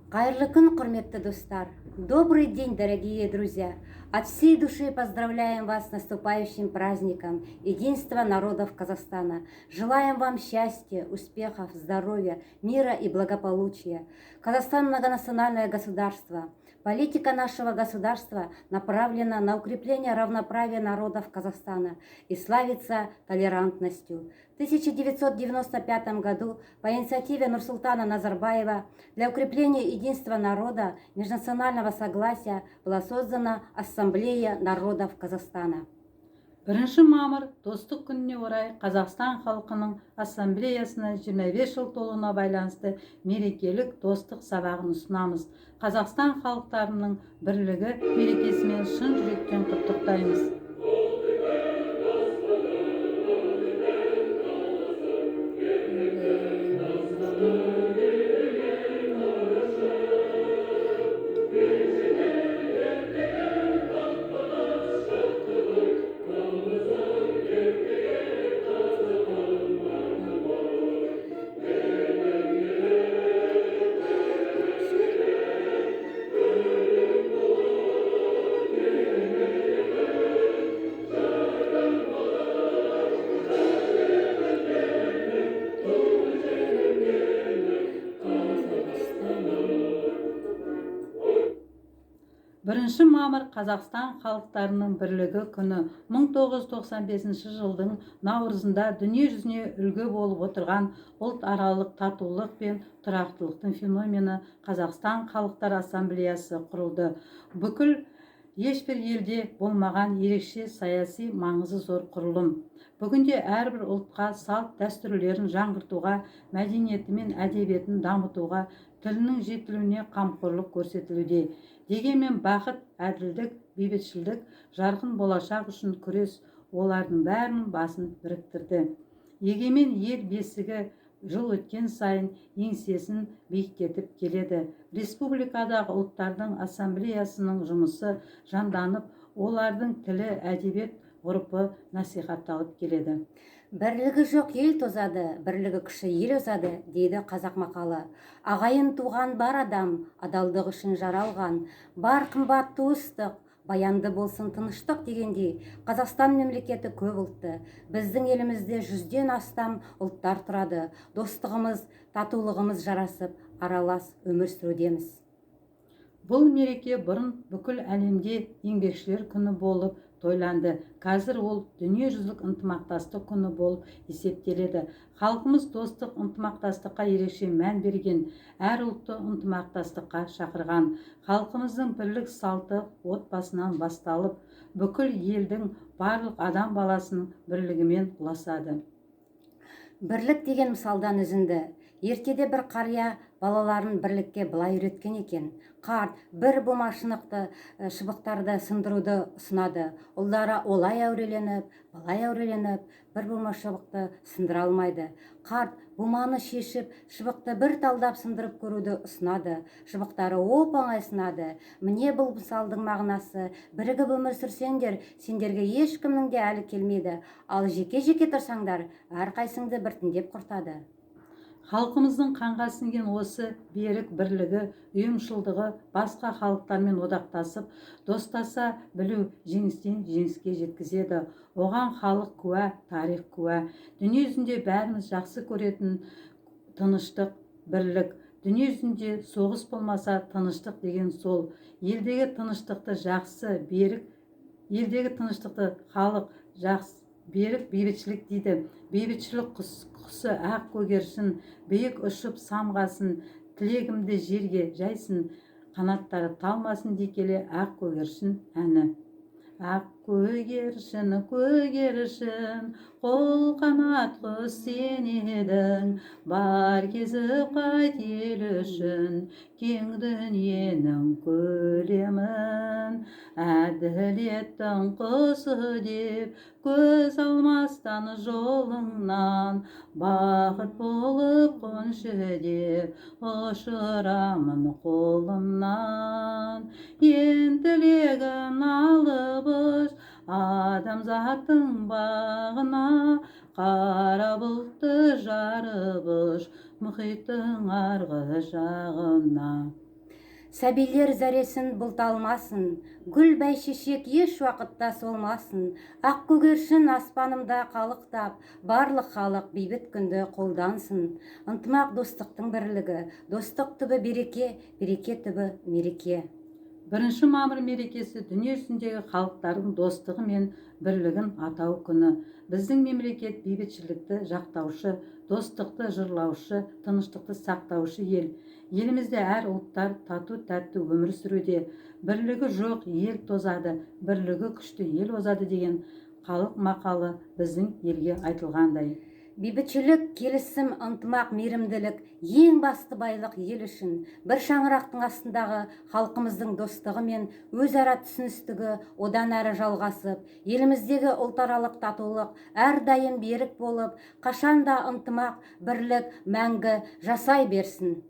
Қайырлы күн, құрметті достар! Добрый день, дорогие друзья! От всей души поздравляем вас с наступающим праздником Единства народов Казахстана. Желаем вам счастья, успехов, здоровья, мира и благополучия. Казахстан – многонациональное государство. Политика нашего государства направлена на укрепление равноправия народов Казахстана и славится толерантностью. В 1995 году по инициативе Нурсултана Назарбаева для укрепления единства народа, межнационального согласия была создана Ассамблея народов Казахстана. 1 мамыр Достық күніне орай Қазақстан халқының ассамблеясына 25 жыл толуына байланысты мерекелік достық сабағын ұсынамыз. Қазақстан халықтарының бірлігі мерекесімен шын жүректен құттықтаймыз. 1 мамыр – Қазақстан халықтарының бірлігі күні. 1995 жылдың наурызында дүние жүзіне үлгі болып отырған ұлтаралық татулық пен тұрақтылықтың феномені – Қазақстан халықтар ассамблеясы құрылды. Бүкіл ешбір елде болмаған ерекше саяси маңызы зор құрылым. Бүгінде әрбір ұлтқа салт дәстүрлерін жаңғыртуға, мәдениеті мен әдебиетін дамытуға, тілінің жетілуіне қамқорлық көрсетілуде. Дегенмен бақыт, әділдік, бейбітшілік, жарқын болашақ үшін күрес олардың бәрінің басын біріктірді. Егемен ел бесігі жыл өткен сайын еңсесін биіктетіп келеді. Республикадағы ұлттардың ассамблеясының жұмысы жанданып, олардың тілі, әдебиет, ғұрпы насихатталып келеді. Бірлігі жоқ ел тозады, бірлігі күшті ел озады, дейді қазақ мақалы. Ағайын туған бар адам, адалдық үшін жаралған. Бар қымбат туыстық, баянды болсын тыныштық дегендей, Қазақстан мемлекеті көп ұлтты. Біздің елімізде 100-ден астам ұлттар тұрады. Достығымыз, татулығымыз жарасып, аралас өмір сүрудеміз. Бұл мереке бұрын бүкіл әлемде Еңбекшілер күні болып тойланды. Қазір ол Дүниежүзілік ынтымақтастық күні болып есептеледі. Халқымыз достық, ынтымақтастыққа ерекше мән берген, әр ұлтты ынтымақтастыққа шақырған. Халқымыздың бірлік салты отбасынан басталып, бүкіл елдің, барлық адам баласының бірлігімен ұласады. Бірлік деген мысалдан үзінді. Ертеде бір қария балаларын бірлікке былай үйреткен екен. Қарт бір бума шынықты шыбықтарды сындыруды ұсынады. Ұлдары олай әуреленіп, былай әуреленіп, бір бума шыбықты сындыра алмайды. Қарт буманы шешіп, шыбықты бір талдап сындырып көруді ұсынады. Шыбықтары оп оңай сынады. Міне, бұл мысалдың мағынасы: бірігіп өмір сүрсеңдер, сендерге ешкімнің де әлі келмейді, ал жеке жеке тұрсаңдар, әрқайсыңды біртіндеп құртады. Халқымыздың қанға сіңген осы берік бірлігі, ұйымшылдығы, басқа халықтармен одақтасып, достаса білу жеңістен жеңіске жеткізеді. Оған халық куә, тарих куә. Дүние жүзінде бәріміз жақсы көретін тыныштық, бірлік. Дүние жүзінде соғыс болмаса, тыныштық деген сол. Елдегі тыныштықты жақсы, берік, елдегі тыныштықты халық жақсы, берік бейбітшілік дейді. Бейбітшілік құсы ақ көгершін биік ұшып самғасын, тілегімді жерге жайсын, қанаттары талмасын дей келе, «Ақ көгершін» әні. Ақ көгершін, көгершін, қол қанат құс сен едің, бар кезіп қайт ел үшін кең дүниенің көлемін. Әділеттің құсы деп көз алмастан жолыңнан, бақыт болып қоншы деп ұшырамын қолымнан. Ең тілегін алып ұш адамзаттың бағына, қара бұлтты жарып ұш мұхиттың арғы жағына. Сәбилер зәресін бұлт алмасын, гүл бәйшешек еш уақытта солмасын, ақ көгершін аспанымда қалықтап, барлық халық бейбіт күнді қолдансын. Ынтымақ — достықтың бірлігі, достық түбі — береке, береке түбі — мереке. 1 мамыр мерекесі — дүние жүзіндегі халықтардың достығы мен бірлігін атау күні. Біздің мемлекет — бейбітшілікті жақтаушы, достықты жырлаушы, тыныштықты сақтаушы ел. Елімізде әр ұлттар тату тәтті өмір сүруде. "Бірлігі жоқ ел тозады, бірлігі күшті ел озады" деген халық мақалы біздің елге айтылғандай. Бейбітшілік, келісім, ынтымақ, мейірімділік — ең басты байлық ел үшін. Бір шаңырақтың астындағы халқымыздың достығы мен өзара түсіністігі одан әрі жалғасып, еліміздегі ұлтаралық татулық әрдайым берік болып, қашанда ынтымақ, бірлік мәңгі жасай берсін.